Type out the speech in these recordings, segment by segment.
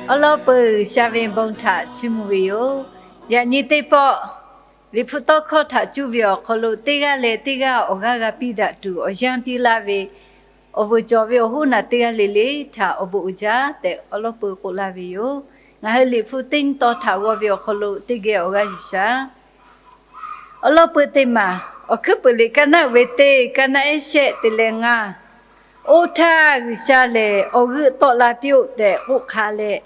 Awˉ lawˉ peuˬ G'uiˬsha ve bon htaꞈ chiˇ mvuh ve yoˬ. Yaꞈ nyi teˇ pawˆ, Liꞈ hpu tawˇ hkawˇ htaꞈ cuˇ ve awˬ hk'aw lo teˇ g'aˇ leh teˇ g'aˇ awˬ g'aˇ g'a piˇ daꞈ tuˬ awˬ yanˇ piˇ laˇ ve, awˬ vuiˬ cawˬ ve awˬ hoˉ naˬ teˇ g'aˇ le le htaꞈ awˬ bon uiˍ jaˇ tehꞈ awˉ lawˉ peuˬ k'oˆ laˇ ve yoˬ. Ngaˬ hui Liꞈ hpu teˇ nyi taw htaꞈ g'aw ve awˬ hk'aw lo teˇ geh awˬ g'aˇ yuˬ shaˍ. Awˉ lawˉ peuˬ teˇ maˬ, awˬ hkuiˉ peuˬ liꞈ kaˇ naˉ uiˍ ve teˇ, kaˇ naˉ ehˉ shehˆ te leh ngaˇ. Oˇ htaˇ G'uiˬsha lehˬ, awˬ g'euˆ tawˆ la piˇ-oˆ tehꞈ k'oˆ hk'a leh,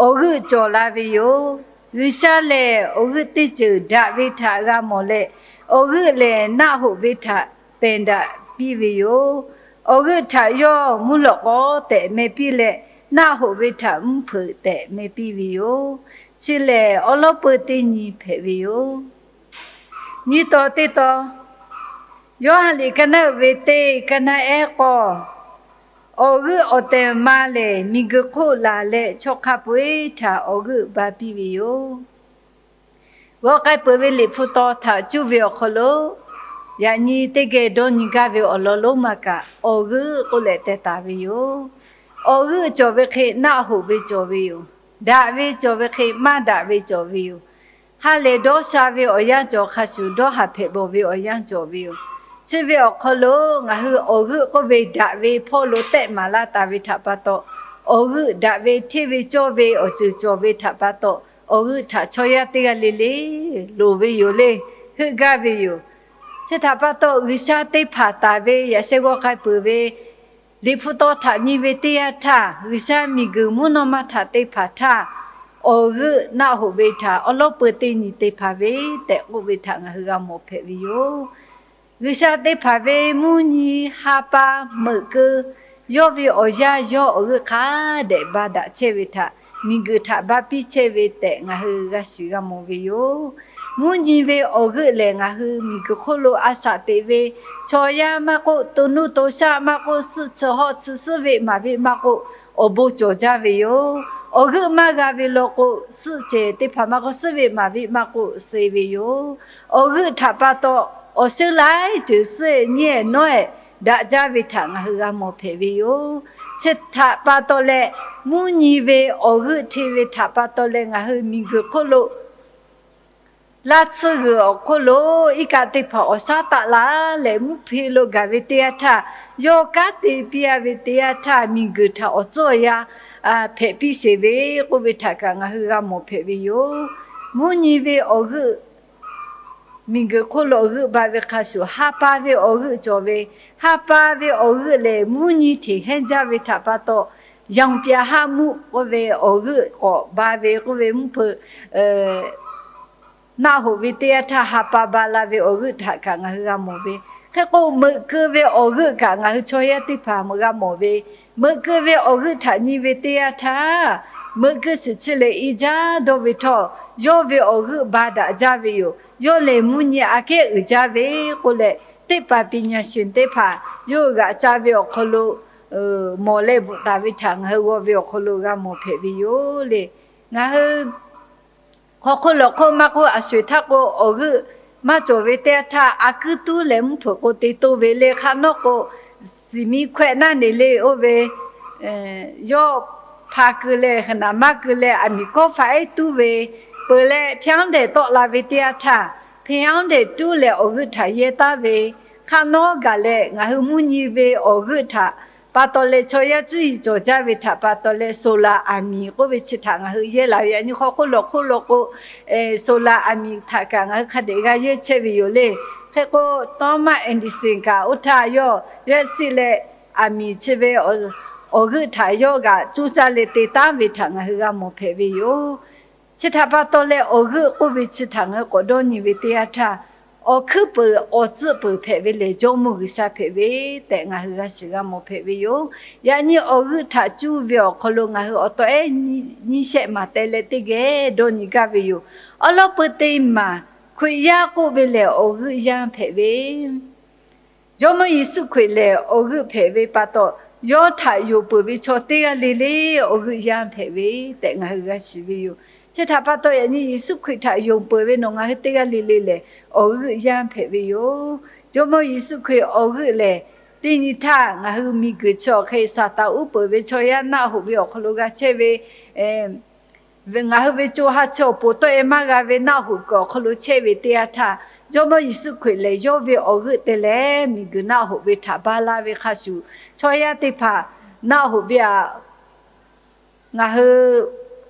awˬ g'euˆ cawˬ la ve yoˬ. G'uiˬsha lehˬ, awˬ g'euˆ teˇ ceuˬ daꞈ ve htaꞈ g'a mawˬ leh, awˬ g'euˆ lehˬ naˆ hoꞈ ve htaꞈ pehˬ daꞈ piˇ ve yoˬ. Awˬ g'euˆ htaꞈ yawˇ mvuhˇ lawꞈ k'aw tehꞈ meh piˇ leh, naˆ hoꞈ ve htaꞈ mvuhˇ hpeuꞈ tehꞈ meh piˇ ve yoˬ. Chi lehˬ, awˉ lawˉ peuˬ teˇ nyi hpehꞈ ve yoˬ. Nyiˇ taw teˇ taw, Yoˇhanˬ liꞈ kaˇ naˉ uiˍ ve teˇ, kaˇ naˉ ehˉ k'awˇ. Awˬ g'euˆ awˬ tehˬ ma lehˬ, miˬguiˬ hk'oˆ laˬ leh chaw hk'a peu-eˬ htaꞈ awˬ g'euˆ ba piˇ ve yoˬ. G'aw k'ai peuˬ ve Liꞈ hpu taw htaꞈ cuˇ ve awˬ hk'aw lo, yaꞈ nyi teˇ geh dawˇ nyi gaˇ ve awˬ lawn lonˉ ma kaꞈ, awˬ g'euˆ k'oˆ leh teh taˍ ve yoˬ. Awˬ g'euˆ cawˬ ve hk'e naˆ hoꞈ ve cawˬ ve yoˬ. Daꞈ ve cawˬ ve hk'e maˇ daꞈ ve cawˬ ve yoˬ. Ha lehˬ dawˇ sha ve awˬ yanˇ cawˬ, hk'a shuˍ dawˇ haˍ hpehꞈ bawˬ ve awˬ yanˇ cawˬ ve yoˬ. Chi ve awˬ hk'aw lo ngaˬ hui awˬ g'euˆ k'oˆ ve daꞈ ve hpawˇ lo tehˆ maˍ laˇ taˍ ve htaꞈ pa taw, awˬ g'euˆ daꞈ ve hteˇ ve cawˇ ve awˬ ceuˬ cawˬ ve htaꞈ pa taw, awˬ g'euˆ htaꞈ chaw yaˇ teˇ g'aˇ le le loˍ ve yoˬ le, heuˆ gaˇ ve yoˬ. Chi htaꞈ pa taw, G'uiˬsha teˇ hpaˍ taˍ ve yaꞈ sheh g'aw k'ai peuˬ ve Liꞈ hpu taw htaꞈ nyi ve teˇ yanˇ htaˇ, G'uiˬsha miˬguiˬ mvuhˇ naw ma htaꞈ te hpanˍ htaˇ, awˬ g'euˆ naˆ hoꞈ ve htaꞈ awˉ lawˉ peuˬ teˇ nyi te hpanˍ ve tehꞈ k'oˆ ve htaꞈ ngaˬ hui g'a mawˬ hpehꞈ ve yoˬ. G'uiˬsha te hpanˍ ve mvuhˇ nyi ha pa meuꞈ keu yawˇ ve awˬ yanˇ yawˇ awˬ g'euˆ hk'a dehꞈ ba daꞈ chehˇ ve htaꞈ miˬguiˬ htaꞈ ba piˇ chehˇ ve tehꞈ ngaˬ hui g'a shiˍ g'a mawˬ ve yoˬ. Mvuhˇ nyi ve awˬ g'euˆ lehˬ, ngaˬ hui miˬguiˬ hk'oˆ lo a shaꞈ teꞈ ve chaw yaˇ maˇ k'oˆ, to nuˇ to shaˆ maˇ k'oˆ, suhˆ chi hawˆ chi suhˉ ve maˍ ve maˇ k'oˆ, awˬ bon cawˬ jaˇ ve yoˬ. Awˬ g'euˆ maˇ g'a ve law k'o, suhˆ cehˬ teˇ hpaˍ maˇ k'oˆ, suhˉ ve maˍ ve maˇ k'oˆ, suh ve yoˬ. Awˬ g'euˆ htaꞈ pa taw, awˬ suhˉ laiˉ ceuˬ suhˉ-ehˍ nyiˇ-ehˍ nawˉ-ehˍ daꞈ jaˇ ve htaꞈ ngaˬ hui g'a mawˬ hpehꞈ ve yoˬ. Chi htaꞈ pa taw leh, mvuhˇ nyi ve awˬ g'euˆ hteˇ ve htaꞈ pa taw leh ngaˬ hui miˬguiˬ hk'oˆ lo laˇ tsuhˇ g'uiˬ awˬ hk'oˆ lo iˉ kaˆ teˇ hpaˍ awˬ shaˉ taˆ la leh mvuhˇ hpe lo gaˬ ve teˇ yanˇ htaˇ, yawˇ kanˉ te piˇ-a ve teˇ yanˇ htaˇ, miˬguiˬ htaꞈ awˬ tcuhˉ awˬ yanˇ hpehꞈ piˇ sheˍ ve k'oˆ ve htaꞈ kaꞈ ngaˬ hui g'a mawˬ hpehꞈ ve yoˬ. Mvuhˇ nyi ve awˬ g'euˆ, miˬguiˬ hk'oˆ lo awˬ g'euˆ ba ve hk'a shuˍ, ha pa ve awˬ g'euˆ cawˬ ve, ha pa ve awˬ g'euˆ lehˬ mvuhˇ nyi hteꞈ hehnˇ jaˇ ve htaꞈ pa taw, ยัง pyaˍ haˆ muˆ k'oˆ ve awˬ g'euˆ k'awꞈ ba ve k'oˆ ve mvuhˇ hpeuꞈ naˆ hoꞈ ve teˇ yanˇ htaˇ ha pa ba la ve awˬ g'euˆ htaꞈ kaꞈ ngaˬ hui g'a mawˬ ve. Hk'e k'o, meuꞈ keu ve awˬ g'euˆ kaꞈ ngaˬ hui chaw yaˇ teˇ hpaˍ g'a mawˬ ve, meuꞈ keu ve awˬ g'euˆ htaꞈ nyi ve teˇ yanˇ htaˇ, meuꞈ keu shiˍ chi lehˬ i jaˇ dawˇ ve htawˇ, yawˇ ve awˬ g'euˆ ba daꞈ jaˇ ve yoˬ. Yawˇ lehˬ mvuhˇ nyi aꞈ kehˉ uiˍ jaˇ ve k'oˆ leh, teˇ hpaˍ ပညာရှင် teˇ hpaˍ yawˇ g'aꞈ ca ve awˬ hk'aw lo mawˬ leh bvuhꞈ taˍ ve htaꞈ ngaˬ hui g'aw ve awˬ hk'aw lo g'a mawˬ hpehꞈ ve yoˬ le. Ngaˬ hui hk'aw hk'oˆ lawˬ hk'oˆ maˇ k'oˆ, a sho-eˬ htaˇ k'o awˬ g'euˆ maˇ cawˬ ve teˇ yanˇ htaˇ, a kuiˉ tuˉ leh mvuhˇ hpeuꞈ k'o te toˇ ve le. Hk'aˆ nawˉ k'o, shiˍ miˇ hkawehˆ naˇ neˬ le oˇ ve, yawˇ hpa keu leh hk'e naˍ maˇ keu leh aˬ miˍ kawˇ hpaꞈ ehˉ tuˉ ve peuˬ leh, ဖယောင်းတိုင် tawˆ la ve teˇ yanˇ htaˇ, ဖယောင်းတိုင် tuˉ leh awˬ g'euˆ htaꞈ yehˇ taˉ ve, hk'aˆ nawˉ gaˬ leh ngaˬ hui mvuhˇ nyi ve awˬ g'euˆ htaꞈ pa taw leh chaw yaˇ cuˇ yiˍ cawˬ jaˇ ve htaꞈ pa taw leh, ဆိုလာ aˬ miˍ k'oˆ ve chi htaꞈ ngaˬ hui yehˇ la ve. Yaꞈ nyi hk'aw hk'oˆ lawˬ hk'oˆ lawˬ k'o, ဆိုလာ aˬ miˍ htaꞈ kaꞈ ngaˬ hui hk'a dehꞈ g'a yehˇ chehˇ ve yoˬ le. Hk'e k'o, Thomas Edison kaꞈ oˇ htaˇ yawˇ yehˇ shiˆ leh, aˬ miˍ chi ve awˬ g'euˆ htaꞈ yawˇ g'aꞈ cuˇ caˇ leh te taˉ ve htaꞈ ngaˬ hui g'a mawˬ hpehꞈ ve yoˬ. Chi htaꞈ pa taw leh awˬ g'euˆ k'oˆ ve chi htaꞈ ngaˬ hui k'awꞈ dawˇ nyi ve teˇ yanˇ htaˇ, awˬ hkuiˉ peuˬ awˬ tcuhˆ peuˬ hpehꞈ ve lehˬ, Jawˇmawˇ G'uiˬsha hpehꞈ ve tehꞈ ngaˬ hui g'a shiˍ g'a mawˬ hpehꞈ ve yoˬ. Yaꞈ nyi awˬ g'euˆ htaꞈ cuˇ ve awˬ hk'aw lo ngaˬ hui awˬ tawꞈ ehˉ nyiˇ shehˆ maˍ teh leh teˇ geh dawˇ nyi gaˇ ve yoˬ. Awˉ lawˉ peuˬ teˇ maˬ, Hkriꞈ yaˇ k'oˆ ve lehˬ awˬ g'euˆ yanˇ hpehꞈ ve Jawˇmawˇ Yeˍsuˆ Hkriꞈ lehˬ, awˬ g'euˆ hpehꞈ ve pa taw, yawˇ htaꞈ yonˍ peuˬ ve chaw teˇ g'aˇ le le awˬ g'euˆ yanˇ hpehꞈ ve tehꞈ ngaˬ hui g'a shiˍ ve yoˬ. Chi htaꞈ pa taw, yaꞈ nyi Yeˍsuˆ Hkriꞈ htaꞈ yonˍ peuˬ ve nawˬ ngaˬ hui teˇ g'aˇ le le lehˬ, awˬ g'euˆ yanˇ hpehꞈ ve yoˬ. Jawˇmawˇ Yeˍsuˆ Hkriꞈ awˬ g'euˆ lehˬ, teˇ nyi htaˇ ngaˬ hui miˬguiˬ chi awˬ hk'e Saˍtanˍ uˉ peunˍ ve chaw yaˇ naˆ hoꞈ ve awˬ hk'aw lo g'a chehˇ ve, ngaˬ hui ve co ha chi awˬ poˬ tawˆ e maˇ g'a ve naˆ hoꞈ kuiˬ awˬ hk'aw lo chehˇ ve teˇ yanˇ htaˇ, Jawˇmawˇ Yeˍsuˆ Hkriꞈ lehˬ yawˇ ve awˬ g'euˆ te leh miˬguiˬ naˆ hoꞈ ve htaꞈ ba la ve hk'a shuˍ, chaw yaˇ teˇ hpaˍ naˆ hoꞈ ve aꞈ ngaˬ hui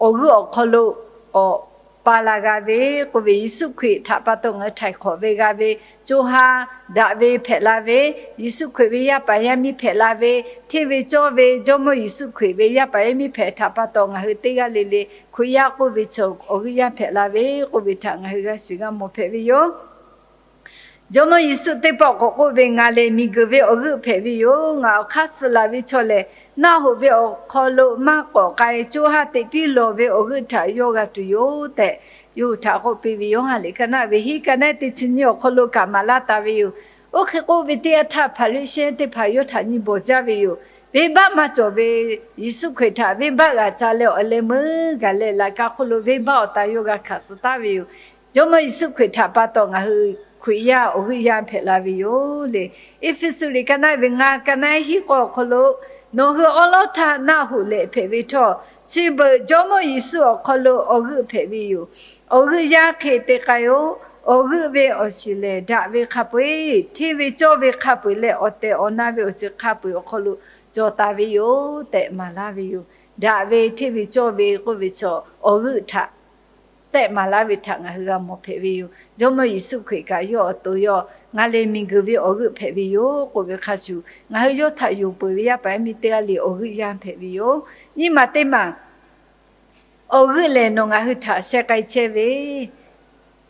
awˬ g'euˆ awˬ hk'aw lo k'awꞈ pa la g'a ve k'oˆ ve, Yeˍsuˆ Hkriꞈ htaꞈ pa taw ngaˬ hui htaiˍ hk'awꞈ ve g'a ve, co ha daꞈ ve hpehꞈ la ve, Yeˍsuˆ Hkriꞈ ve yaˇ paˍ yaˇ miˇ hpehꞈ la ve, hteˇ ve cawˇ ve Jawˇmawˇ Yeˍsuˆ Hkriꞈ ve yaˇ paˍ yaˇ miˇ hpehꞈ htaꞈ pa taw ngaˬ hui teˇ g'aˇ le le Hkriꞈ yaˇ k'oˆ ve chaw awˬ g'euˆ yaˇ hpehꞈ la ve k'oˆ ve htaꞈ ngaˬ hui g'a shiˍ g'a mawˬ hpehꞈ ve yoˬ. Jawˇmawˇ Yeˍsuˆ teˇ pawˆ k'awꞈ k'oˆ ve, Ngaˬ lehˬ miˬguiˬ ve awˬ g'euˆ hpehꞈ ve yoˬ. Ngaˬ awˬ hk'aˇ suh laˬ ve chaw lehˬ, naˆ hoꞈ ve awˬ hk'aw lo maˇ k'awꞈ k'ai, co ha teꞈ piˇ lawˬ ve awˬ g'euˆ htaꞈ yawˇ g'a tuˬ yoˬ tehꞈ, yawˇ hui htaꞈ k'oˆ piˇ ve. Yoˇhanˬ liꞈ ka naˆ ve hiˉ ka naˆ teˇ chi nyiˇ awˬ hk'aw lo kaꞈ maˍ laˇ taˍ ve yoˬ. Oˇ hk'e k'oˆ ve teˇ yanˇ htaˇ, Hpaˍriˍsehˇ teˇ hpaˍ yawˇ htaꞈ nyi bawˬ jaˇ ve yoˬ. Venˇbaˆ maˇ cawˬ ve Yeˍsuˆ Hkriꞈ htaꞈ venˇbaˆ g'aꞈ ca leh awˬ leh meuˇ gaˬ leh laꞈ ka hk'oˆ lo venˇbaˆ awˬ ta yawˇ g'a hkanˍ suh taˍ ve yoˬ. Jawˇmawˇ Yeˍsuˆ Hkriꞈ htaꞈ pa taw ngaˬ hui Hkriꞈ yaˇ awˬ g'euˆ yaˇ hpehꞈ la ve yoˬ le. Eˇfeˇsuꞈ liꞈ ka naˆ ve ngaˇ ka naˆ hiˉ k'awˇ awˬ hk'aw lo, Nawˬ hui awˉ lawˉ htaˇ naˆ hoꞈ lehˬ hpehꞈ ve htawˇ, chi beuꞈ Jawˇmawˇ Yeˍsuˆ awˬ hk'aw lo awˬ g'euˆ hpehꞈ ve yoˬ. Awˬ g'euˆ yaˇ hk'e te k'ai-oˬ. Awˬ g'euˆ ve awˬ shiˍ lehˬ, daꞈ ve hk'a peu-eˬ, hteˇ ve cawˇ ve hk'a peu-eˬ leh awˬ tehˬ awˬ na ve awˬ ceuˬ hk'a peu-eˬ awˬ hk'aw lo cawˬ taˍ ve yoˬ tehꞈ maˍ laˇ ve yoˬ. Daꞈ ve hteˇ ve cawˇ ve k'oˆ ve chaw awˬ g'euˆ htaꞈ tehꞈ maˍ laˇ ve htaꞈ ngaˬ hui g'a mawˬ hpehꞈ ve yoˬ. Jawˇmawˇ Yeˍsuˆ Hkriꞈ kaꞈ yawˇ awˬ to yawˇ ngaˬ lehˬ miˬguiˬ ve awˬ g'euˆ hpehꞈ ve yoˬ k'oˆ ve hk'a shuˍ, ngaˬ hui yawˇ htaꞈ yonˍ peuˬ ve yaˇ paˍ yaˇ miˇ teˇ g'aˇ le awˬ g'euˆ yaˇ hpehꞈ ve yoˬ. Nyiˇ maˬ teˇ maˬ, awˬ g'euˆ lehˬ nawˬ ngaˬ hui htaꞈ sheh k'ai chehˇ ve,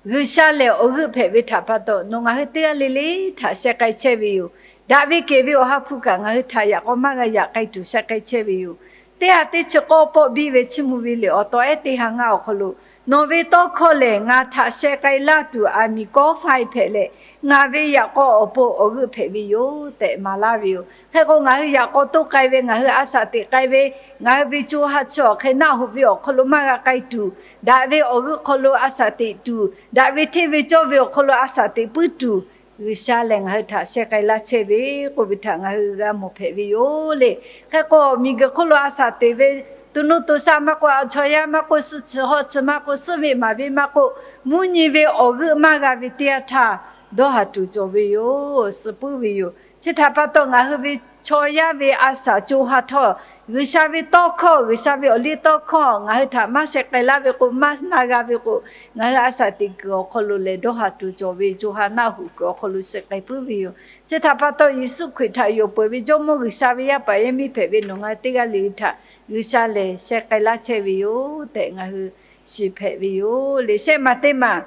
G'uiˬsha lehˬ awˬ g'euˆ hpehꞈ ve htaꞈ pa taw nawˬ ngaˬ hui teˇ g'aˇ le le htaꞈ sheh k'ai chehˇ ve yoˬ. Daꞈ ve kehˬ ve awˬ ha hpu kaꞈ ngaˬ hui htaꞈ yaꞈ k'aw maˇ g'a yaꞈ k'ai tuˬ sheh k'ai chehˇ ve yoˬ. Teˇ ha teˇ chi k'awˇ pawˆ biˇ ve chiˇ mvuh ve liꞈ awˬ taw ehˉ teˇ ha ngaˇ awˬ hk'aw lo, Nawˬ ve tawˇ hkawˇ lehˬ ngaˬ htaꞈ sheh k'ai laˇ tuˬ aˬ miˍ kawˉ faiˇ hpehꞈ leh, ngaˬ ve yaꞈ k'aw awˬ pon awˬ g'euˆ hpehꞈ ve yoˬ tehꞈ maˍ laˇ ve yoˬ. Hk'e k'o, ngaˬ hui yaꞈ k'aw toˇ k'ai ve, ngaˬ hui a shaꞈ teꞈ k'ai ve, ngaˬ hui ve co ha chi awˬ hk'e naˆ hoꞈ ve awˬ hk'aw lo maˇ g'a k'ai tuˬ, daꞈ ve awˬ g'euˆ hk'aw lo a shaꞈ teꞈ tuˬ, daꞈ ve hteˇ ve cawˇ ve awˬ hk'aw lo a shaꞈ teꞈ puiˉ tuˬ, G'uiˬsha lehˬ ngaˬ hui htaꞈ sheh k'ai laˇ chehˇ ve k'oˆ ve htaꞈ ngaˬ hui g'a mawˬ hpehꞈ ve yoˬ le. Hk'e k'o, miˬguiˬ hk'oˆ lo a shaꞈ teꞈ ve, to nuˇ to shaˆ maˇ k'oˆ, a chaw yaˇ maˇ k'oˆ, suh chi hawˆ chi maˇ k'oˆ, suhˉ ve maˍ ve maˇ k'oˆ, mvuhˇ nyi ve awˬ g'euˆ maˇ g'a ve teˇ yanˇ htaˇ, dawˇ haˍ tuˬ cawˬ ve yoˬ. Suh puiˉ ve yoˬ. Chi htaꞈ pa taw ngaˬ hui ve chaw yaˇ ve a shaꞈ co ha htawˇ, G'uiˬsha ve tawˇ hkawˇ, G'uiˬsha ve awˬ liˇ tawˇ hkawˇ ngaˬ hui htaꞈ maˇ sheh k'ai laˇ ve k'o, maˇ na g'a ve k'o, ngaˬ hui a shaꞈ teꞈ kuiˬ awˬ hk'aw lo lehˬ dawˇ haˍ tuˬ cawˬ ve, co ha naˆ hoꞈ kuiˬ awˬ hk'aw lo sheh k'ai puiˉ ve yoˬ. Chi htaꞈ pa taw Yeˍsuˆ Hkriꞈ htaꞈ yonˍ peuˬ ve Jawˇmawˇ G'uiˬsha ve yaˇ paˍ yaˇ miˇ hpehꞈ ve nawˬ ngaˬ hui teˇ g'aˇ le hui htaꞈ G'uiˬsha lehˬ sheh k'ai laˇ chehˇ ve yoˬ tehꞈ ngaˬ hui shiˍ hpehꞈ ve yoˬ le. Shehˆ maˬ teˇ maˬ,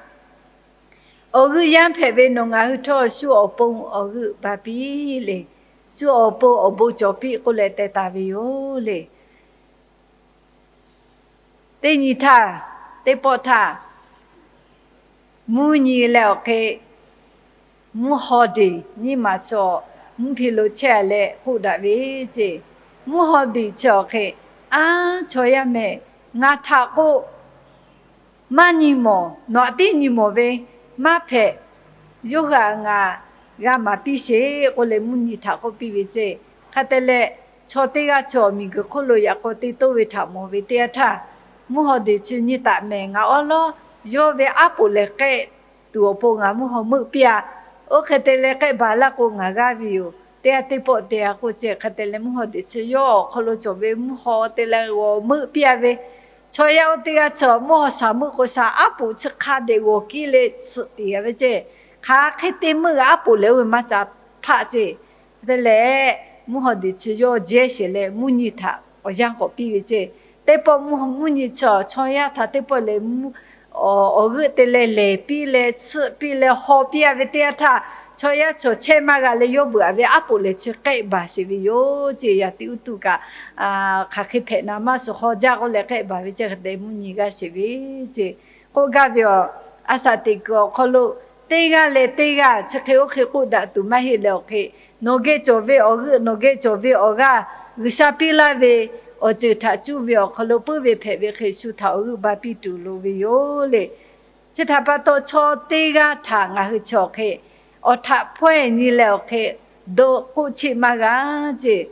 awˬ g'euˆ yaˇ hpehꞈ ve nawˬ ngaˬ hui htawˇ shu awˬ pon awˬ g'euˆ ba piˇ le. Shu awˬ pon awˬ bon cawˬ piˇ k'oˆ leh teh taˍ ve yoˬ le. Teˇ nyi htaˇ, teˇ pawˆ htaˇ, mvuhˇ nyi leh awˬ hk'e mvuhˇ haw deˬ nyiˇ maˬ chaw mvuhˇ hpe lo chehˇ leh k'oˆ daꞈ ve ceˇ. Mvuhˇ haw deˬ chi awˬ hk'e, Aˉ, chaw yaˇ mehˬ, ngaˬ htaꞈ k'oˆ maˇ nyi mawˬ. Nawˬ aꞈ tiˉ nyi mawˬ ve, maˇ hpehꞈ. Yawˇ hui aꞈ ngaˬ g'a maˍ piˇ sheˍ k'oˆ leh mvuhˇ nyi htaꞈ k'oˆ piˇ ve ceˇ. Hk'a te leh, chaw teˇ g'aˇ chaw miˬguiˬ hk'oˆ lo yaꞈ k'aw te toˇ ve htaꞈ mawˬ ve teˇ yanˇ htaˇ, mvuhˇ haw deˬ chi nyi taˍ mehˍ, ngaˬ awˉ lawˉ yawˇ ve aˉ poꞈ lehˬ k'ehˆ tuˬ awˬ pon ngaˬ mvuhˇ haw meuˆ piˇ-a. Oˇ hk'e te leh k'ehˆ baˬ laˇ k'o ngaˬ g'aˇ ve yoˬ. Teˇ g'aˇ teˇ pawˆ te-a k'oˆ ceˇ. Hk'e te leh mvuhˇ haw deˬ chi yawˇ awˬ hk'aw lo cawˬ ve mvuhˇ haw te leh g'awˬ meuˆ piˇ-a ve, chaw yaˇ oˇ teˇ g'aˇ chaw mvuhˇ haw shaˍ meuˆ k'o shaˍ aˉ poꞈ chi hk'a dehꞈ g'awˬ kiˇ leh suhꞈ tiˍ g'a ve ceˇ. Hk'aˬ hk'e te meuˆ g'a aˉ poꞈ lehˬ oˇ ve maˇ ca hpaˆ ceˇ. Hk'e te leh, mvuhˇ haw deˬ chi yawˇ jehˇ sheˍ leh mvuhˇ nyi htaꞈ awˬ yanˇ k'awꞈ piˇ ve ceˇ. Teˇ pawˆ mvuhˇ nyi chi chaw yaˇ htaꞈ teˇ pawˆ lehˬ, awˬ g'euˆ te leh lehˬ piˇ leh tsuhˆ piˇ leh haw piˇ-a ve teˇ yanˇ htaˇ, chaw yaˇ chaw chehˇ maˇ g'a leh yawˇ beuꞈ-a ve aˉ poꞈ lehˬ chi k'ehˆ baˬ sheˍ ve yoˬ ceˇ. Yaꞈ tiꞈ uˉ tuˆ kaꞈ hk'aˬ hk'e hpehꞈ naˍ maˇ suh hk'aw jaˇ k'oˆ leh k'ehˆ baˬ ve ceˇ. Hk'e te mvuhˇ nyi g'aˇ sheˍ ve ceˇ. K'oˆ gaˇ ve yoˬ. A shaꞈ teꞈ kuiˬ awˬ hk'aw lo teˇ g'aˇ leh teˇ g'aˇ chi hk'e oˇ hk'e k'oˆ daꞈ tuˬ maˇ heˆ leh awˬ hk'e, nawˬ geh cawˬ ve awˬ g'euˆ, nawˬ geh cawˬ ve awˬ g'aˇ, G'uiˬsha piˇ laˇ ve awˬ ceuˬ htaꞈ cuˇ ve awˬ hk'aw lo puiˉ ve hpehꞈ ve hk'e shu htaꞈ awˬ g'euˆ ba piˇ tuˬ loˍ ve yoˬ le. Chi htaꞈ pa taw chaw teˇ g'aˇ htaꞈ ngaˬ hui chi awˬ hk'e, awˬ htaꞈ hpawehˇ nyi leh awˬ hk'e, dawˇ k'oˆ cheˆ maˇ g'a ceˇ.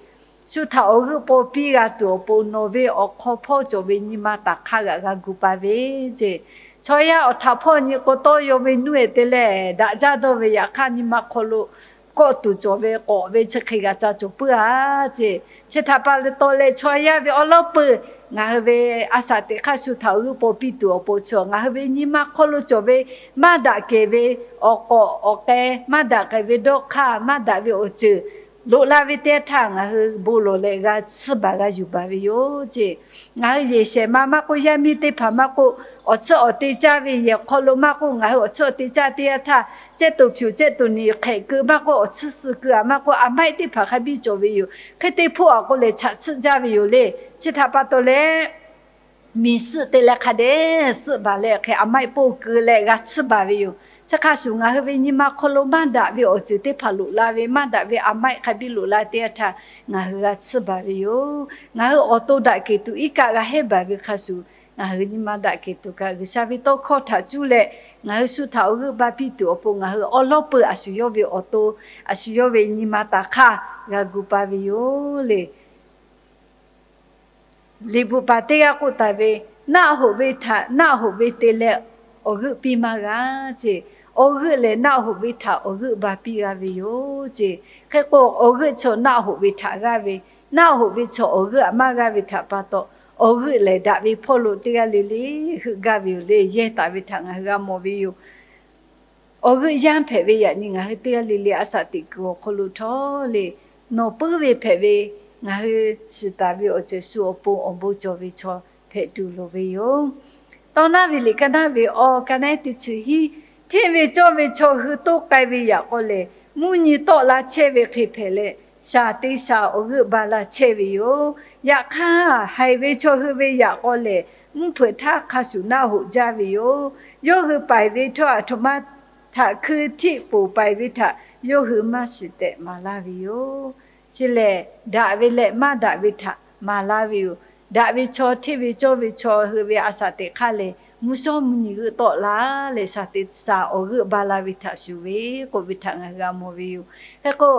shu htaꞈ awˬ g'euˆ paw piˇ g'a tuˬ awˬ pon nawˬ ve awˬ hk'aw hpawˇ cawˬ ve nyi ma taˍ hk'aˇ g'aꞈ g'a gu pa ve ce. Chaw yaˇ awˬ htaꞈ hpawˇ nyi k'o tawˇ yaw ve nuˇ-ehˍ te leh daꞈ jaˇ dawˇ ve yaꞈ hk'aˇ nyi ma hk'aw lo kawˆ tuˬ cawˬ ve k'awꞈ ve chi hk'e g'a ca cawˬ puiˉ-a ce. Chi htaꞈ pa taw leh chaw yaˇ ve awˉ lawˉ peuˬ ngaˬ hui ve a shaꞈ teꞈ hk'aˇ shu htaꞈ awˬ g'euˆ paw piˇ tuˬ awˬ pon chi ngaˬ hui ve nyi ma hk'aw lo cawˬ ve maˇ daꞈ kehˬ ve awˬ k'awꞈ awˬ k'ai, maˇ daꞈ kehˬ ve dawˇ hk'aˇ, maˇ daꞈ ve awˬ ceuˬ loꞈ la ve teˇ yanˇ htaˇ ngaˬ hui bon lawˬ leh g'a tsuhˇ baˬ g'a yuˬ baˬ ve yoˬ ce. Ngaˬ hui yehˬ shehˍ ma maˇ k'oˆ, yaˇ miˇ teˇ hpaˍ maˇ k'oˆ, awˬ tsuhˇ awˬ te caˇ ve yehˬ hk'aw lo maˇ k'oˆ, ngaˬ hui awˬ tsuhˇ awˬ te caˇ teˇ yanˇ htaˇ cehˇ toˍ hpyuˍ cehˇ toˍ niˍ hk'ehꞈ keu maˇ k'oˆ, awˬ tsuhˇ suh keu-a maˇ k'oˆ, a maiˆ teˇ hpaˍ hk'a biˇ cawˬ ve yoˬ. Hk'e te hpoˆ-a k'o lehˬ chaꞈ tsuhˆ jaˇ ve yoˬ le. Chi htaꞈ pa taw leh miˬ suhˆ te leh hk'a dehꞈ suhˆ baˬ leh hk'e a maiˆ poˆ keu leh g'a tsuhˇ baˬ ve yoˬ. Chi hk'a shuˍ ngaˬ hui ve nyi ma hk'aw lo maˇ daꞈ ve awˬ ceuˬ teˇ hpaˍ loꞈ la ve, maˇ daꞈ ve a maiˆ hk'a biˇ loꞈ la teˇ yanˇ htaˇ ngaˬ hui g'a tsuhˇ baˬ ve yoˬ. Ngaˬ hui awˬ to daꞈ kehˬ tuˬ iˉ kaˆ g'a hehˉ baˬ ve hk'a shuˍ, ngaˬ hui nyi ma daꞈ kehˬ tuˬ kaꞈ G'uiˬsha ve tawˇ hkawˇ htaꞈ cuˇ leh ngaˬ hui shu htaꞈ awˬ g'euˆ ba piˇ tuˬ awˬ pon ngaˬ hui awˉ lawˉ peuˬ a shu yawˇ ve awˬ to, a shu yawˇ ve nyi ma taˍ hk'aˇ g'a gu pa ve yoˬ le. Liꞈ bvuhꞈ paˍ teˇ g'aˇ k'oˆ taˍ ve, Naˆ hoꞈ ve htaꞈ naˆ hoꞈ ve te leh awˬ g'euˆ piˇ maˇ g'a ce. Awˬ g'euˆ lehˬ naˆ hoꞈ ve htaꞈ awˬ g'euˆ ba piˇ g'a ve yoˬ ce. Hk'e k'o awˬ g'euˆ chaw naˆ hoꞈ ve htaꞈ g'aˇ ve, naˆ hoꞈ ve chaw awˬ g'euˆ aꞈ maˇ g'aˇ ve htaꞈ pa taw, awˬ g'euˆ lehˬ daꞈ ve hpawˇ lo teˇ g'aˇ le le heuˆ gaˇ ve yoˬ le. Yehˇ taˍ ve htaꞈ ngaˬ hui g'a mawˬ ve yoˬ. Awˬ g'euˆ yanˇ hpehꞈ ve yaꞈ nyi ngaˬ hui teˇ g'aˇ le le a shaꞈ teꞈ kuiˬ awˬ hk'aw lo htawˇ le, nawˬ puiˉ ve hpehꞈ ve, ngaˬ hui shiˍ taˍ ve awˬ ceuˬ shu awˬ pon awˬ bon cawˬ ve chaw hpehꞈ tuˬ loˍ ve yoˬ. Tawˇ naˉ ve liꞈ ka naˉ ve awˬ ka naˉ teˇ chi hiˉ, hteˇ ve cawˇ ve chaw hui toˇ k'ai ve yaꞈ k'aw lehˬ, mvuhˇ nyi tawˆ la chehˇ ve hk'e hpehꞈ leh, shaˍ te shaˍ awˬ g'euˆ ba la chehˇ ve yoˬ. Yaꞈ hk'aˇ, haiˬ ve chaw hui ve yaꞈ k'aw lehˬ, mvuhˇ hpeuꞈ htaˇ hk'a shuˍ naˆ hoꞈ jaˇ ve yoˬ. Yawˇ hui paiˍ ve htawˇ aˬ htoꞈ ma htaꞈ hkui htiˆ poˬ paiˍ ve htaꞈ yawˇ hui maˇ shiˍ tehꞈ maˍ laˇ ve yoˬ. Chi lehˬ, daꞈ ve leh maˇ daꞈ ve htaꞈ maˍ laˇ ve yoˬ. Daꞈ ve chaw, hteˇ ve cawˇ ve chaw hui ve a shaꞈ teꞈ hk'aˇ lehˬ, mvuhˇ shawˉ mvuhˇ nyi g'euˆ tawˆ la leh shaˍ te shaˍ awˬ g'euˆ ba la ve htaꞈ shuˍ ve k'oˆ ve htaꞈ ngaˬ hui g'a mawˬ ve yoˬ. Hk'e k'o,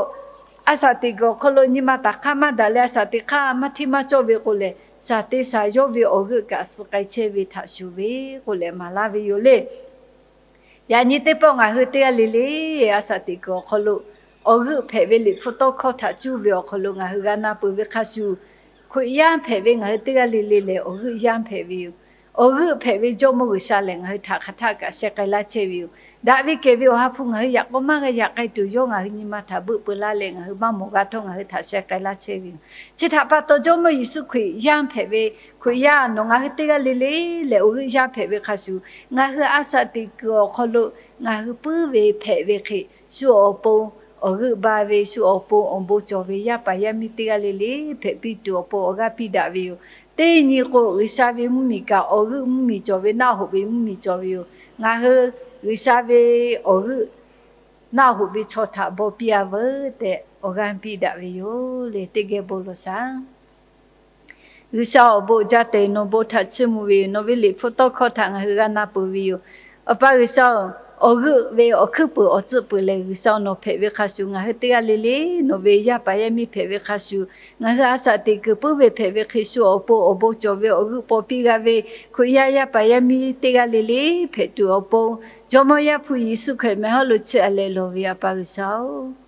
a shaꞈ teꞈ kuiˬ awˬ hk'aw lo nyi ma taˍ hk'aˇ maˇ daꞈ leh a shaꞈ teꞈ hk'aˇ maˇ hteˇ maˇ cawˇ ve k'o lehˬ, shaˍ te shaˍ yawˇ ve awˬ g'euˆ kaꞈ suh k'ai chehˇ ve htaꞈ shuˍ ve k'oˆ leh maˍ laˇ ve yoˬ le. Yaꞈ nyi teˇ pawˆ ngaˬ hui teˇ g'aˇ le le a shaꞈ teꞈ kuiˬ awˬ hk'aw lo awˬ g'euˆ hpehꞈ ve Liꞈ hpu tawˇ hkawˇ htaꞈ cuˇ ve awˬ hk'aw lo ngaˬ hui g'a na peuˬ ve hk'a shuˍ, Hkriꞈ yaˇ hpehꞈ ve ngaˬ hui teˇ g'aˇ le le lehˬ awˬ g'euˆ yaˇ hpehꞈ ve yoˬ. Awˬ g'euˆ hpehꞈ ve Jawˇmawˇ G'uiˬsha lehˬ ngaˬ hui htaꞈ hk'aˬ htaˆ kaꞈ sheh k'ai laˇ chehˇ ve yoˬ. Daꞈ ve kehˬ ve Awˬ ha hpu ngaˬ hui yaꞈ k'aw maˇ g'a yaꞈ k'ai tuˬ yawˇ ngaˬ hui nyi ma htaꞈ beuˆ peu laˇ leh ngaˬ hui maˇ mawˬ g'a htawˇ ngaˬ hui htaꞈ sheh k'ai laˇ chehˇ ve yoˬ. Chi htaꞈ pa taw Jawˇmawˇ Yeˍsuˆ Hkriꞈ yaˇ hpehꞈ ve, Hkriꞈ yaˇ nawˬ ngaˬ hui teˇ g'aˇ le le lehˬ awˬ g'euˆ yaˇ hpehꞈ ve hk'a shuˍ, ngaˬ hui a shaꞈ teꞈ kuiˬ awˬ hk'aw lo ngaˬ hui puiˉ ve hpehꞈ ve hk'e, shu awˬ pon awˬ g'euˆ ba ve, shu awˬ pon awˬ bon cawˬ ve yaˇ paˍ yaˇ miˇ teˇ g'aˇ le le hpehꞈ piˇ tuˬ awˬ pon awˬ g'aˇ piˇ daꞈ ve yoˬ. Teˇ nyi k'o, G'uiˬsha ve mvuhˇmiˬ kaꞈ awˬ g'euˆ mvuhˇmiˬ cawˬ ve, naˆ hoꞈ ve mvuhˇmiˬ cawˬ ve yoˬ. Ngaˬ hui G'uiˬsha ve awˬ g'euˆ naˆ hoꞈ ve chaw htaꞈ baw piˇ-a veuˬ tehꞈ awˬ g'aˇ piˇ daꞈ ve yoˬ le. Teˇ geh bon lawˬ shaˍ. G'uiˬsha awˬ bon jaˇ tehꞈ nawˬ bon htaꞈ chiˇ mvuh ve yoˬ. Nawˬ ve Liꞈ hpu tawˇ hkawˇ htaꞈ ngaˬ hui g'a na peuˬ ve yoˬ. Awˬ pa G'uiˬsha-oˬ, awˬ g'euˆ ve awˬ hkuiˉ peuˍ awˬ tcuhˆ peuˬ lehˬ, G'uiˬsha nawˬ hpehꞈ ve hk'a shuˍ, ngaˬ hui teˇ g'aˇ le le nawˬ ve yaˇ paˍ yaˇ miˇ hpehꞈ ve hk'a shuˍ, ngaˬ hui a shaꞈ teꞈ kuiˬ puiˉ ve hpehꞈ ve hk'e, shu awˬ pon awˬ bon cawˬ ve awˬ g'euˆ paw piˇ g'a ve, Hkriꞈ yaˇ yaˇ paˍ yaˇ miˇ teˇ g'aˇ le le hpehꞈ tuˬ awˬ pon, Jawˇmawˇ Yaˇ hpu Yeˍsuˆ Hkriꞈ meh hawˉ lo chiˇ aꞈ leh lawˬ ve Awˬ pa G'uiˬsha-oˬ,